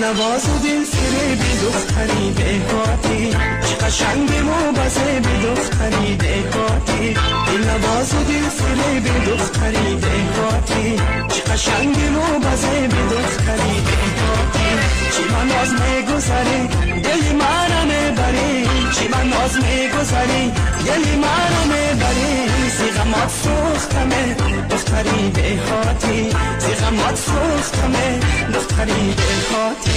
دلنواز و دل فریبی دختری دهاتی، چه قشنگ و بزیبی دختری دهاتی. دلنواز و دل فریبی دختری دهاتی، چه قشنگ و بزیبی دختری دهاتی. چی من ناز میگذری دل منو میبری، چی من ناز میگذری دل منو میبری. زی غمات سوختمه دختری دهاتی، زی غمات سوختمه دختری دهاتی.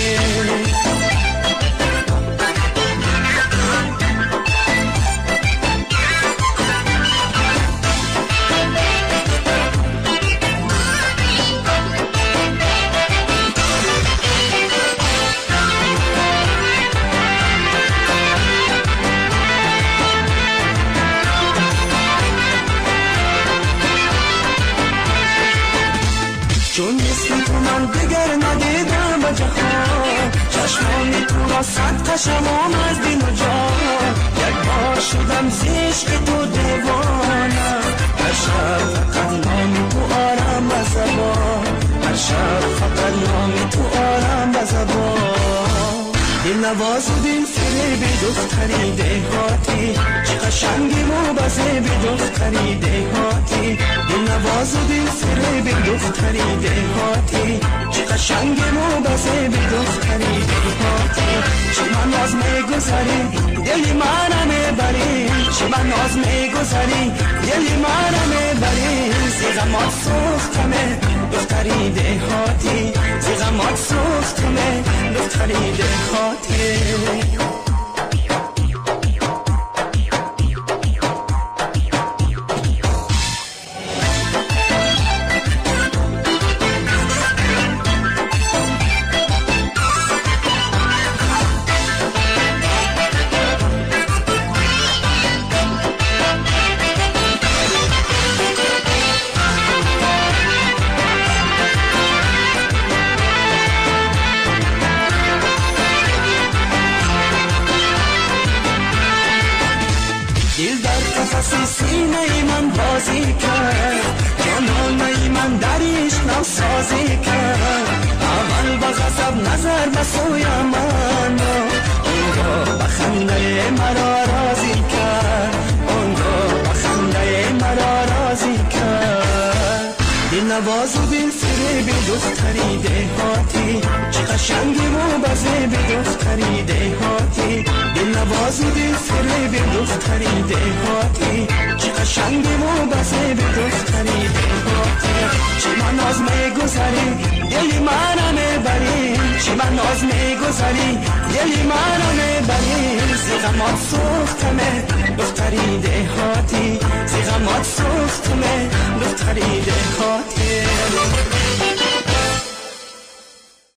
چون مثل تو من دگر ندیدم به جهان، چشمان تو را صد قشمام از دل و جان. یک بار شدم ز عشق تو دیوانه، هر شب فقط نام تو آرم به زبان، هر شب فقط نام تو آرم به زبان. دلنواز و دل فریبی دختری دهاتی، چه قشنگی و بزیبی دختری دهاتی. دلنواز و دل فریبی دختری دهاتی، چه قشنگی و بزیبی دختری دهاتی. چه من ناز میگذری دل منو میبری، چه من ناز میگذری دل منو میبری. زی غمات سوختمه دختری دهاتی، زی غمات سوختمه دختری دهاتی. دل در قفس سینه من بازی کرد، جانانه من در عشق نوسازی کرد. اول با غضب نظر به سوی من، آنگاه به خنده مرا راضی کرد، آنگاه به خنده مرا راضی کرد. دلنواز و دل فریبی دختری دهاتی، چه قشنگی و بزیبی دختری دهاتی. دلنواز و دل فریبی دختری دهاتی، چه قشنگی و بزیبی دختری دهاتی. چه من ناز میگذری دل منو میبری، چه من ناز میگذری دل منو میبری. زی غمات سوختمه دختری دهاتی، زی غمات سوختمه دختری دهاتی.